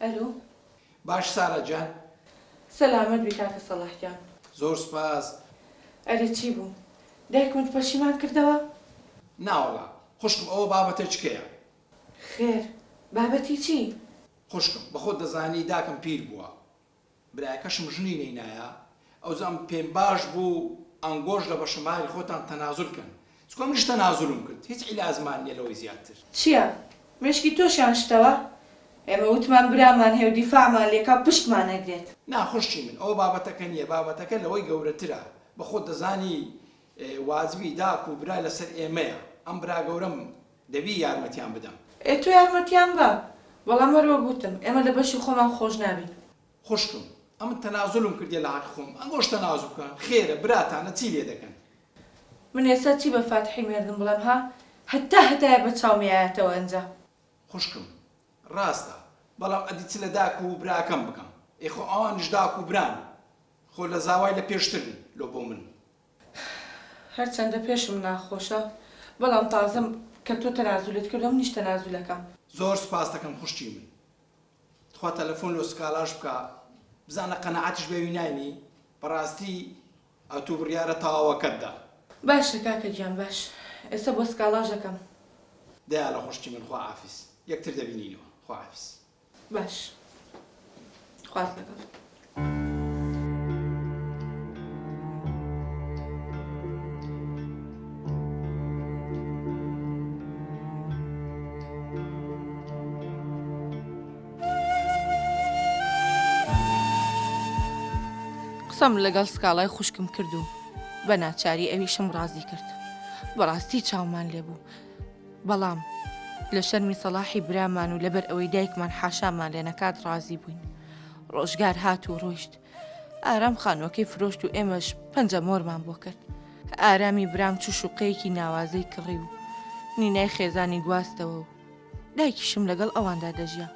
ئەلو. باش سارا گیان. سەلامەت بی کاکە سەڵاح گیان. زۆر سوپاس. ئەرێ چی بوو؟ دایکمت پەشیمان کردەوە؟ ناوەڵا خوشکم ئەوە بابەتە چکەیە. خێر بابەتی چی؟ خوشکم بەخۆت دەزانی داکم پیر بووە برایەکەشم ژنی نەینایە ئەوجا ئەم پێم باش بوو ئەنگۆش لە بەشە ماری خۆتان تەنازول کەن چونکە منیش تەنازولم کرد هیچ عیلازمان نیە لەوەی زیاتر. چیە؟ مێشکی تۆشیان شتەوە؟ ئێمە وتمان برامان هەیە و دیفاعمان لێکا و پشتمان ئەگرێت. نا خوشکی من ئەوە بابەتەکە نیە بابەتەکە لەوەی گەورەترە بەخۆت دەزانی واجبی داک و برا لەسەر ئێمەیە ئەم برا گەورەم دەبی یارمەتیان بدەم. ئێ تۆ یارمەتیان بە بەڵام هەر وەک وتم ئێمە لە بەشی خۆمان خۆش نابین. خوشکم ئەمن تەنازولم کردیە لە حەقی خۆم ئەنگۆش تەنازول بکەن خێرە براتانە چی لێ دەکەن. من ئێستا چی بە فاتحی مێردم بڵێم ها هەتا هەتایە بە چاوم یایەتەوە ئەنجا. خوشکم ڕاستە بەڵام ئەدی چ لە داک و براکەم بکەم ئێ خۆ ئەوانیش داک و بران خۆ لە زاوای لە پێشترن لۆ بۆ من. هەرچەندە پێشم ناخۆشە بەڵام تازە کە تۆ تەنازولت کردوە منیش تەنازولەکەم. زۆر سوپاست دەکەم خوشکی من. تخوا تەلەفۆن لۆ سکالاش بکە بزانە قەناعەتیش بەوی ناینی بەڕاستی ئەتوو بڕیارە تەواوەکەت دا. باشە کاکە گیان باش ئێستا بۆ سکاڵاش ئەکەم. دەیاڵە خوشکی من خواحافیز یەکتر دەبینینەوە خواحافیز. باش خوات لەگەڵ. قسەم لەگەڵ سکاڵای خوشکم کرد و بە ناچاری ئەویشم ڕازی کرد بەڕاستی چاومان لێبوو بەڵام لە شەرمی سەڵاحی برامان و لەبەر ئەوەی دایکمان حاشامان لێ نەکات ڕازی بووین. ڕۆژگار هات و ڕۆیشت. ئارام خانووەکەی فرۆشت و ئێمەش پەنجە مۆرمان بۆ کرد. ئارامی برام چوو شوقەیەکی ناوازەی کڕی و نینای خێزانی گواستەوە و دایکیشم لەگەڵ ئەواندا دەژیا.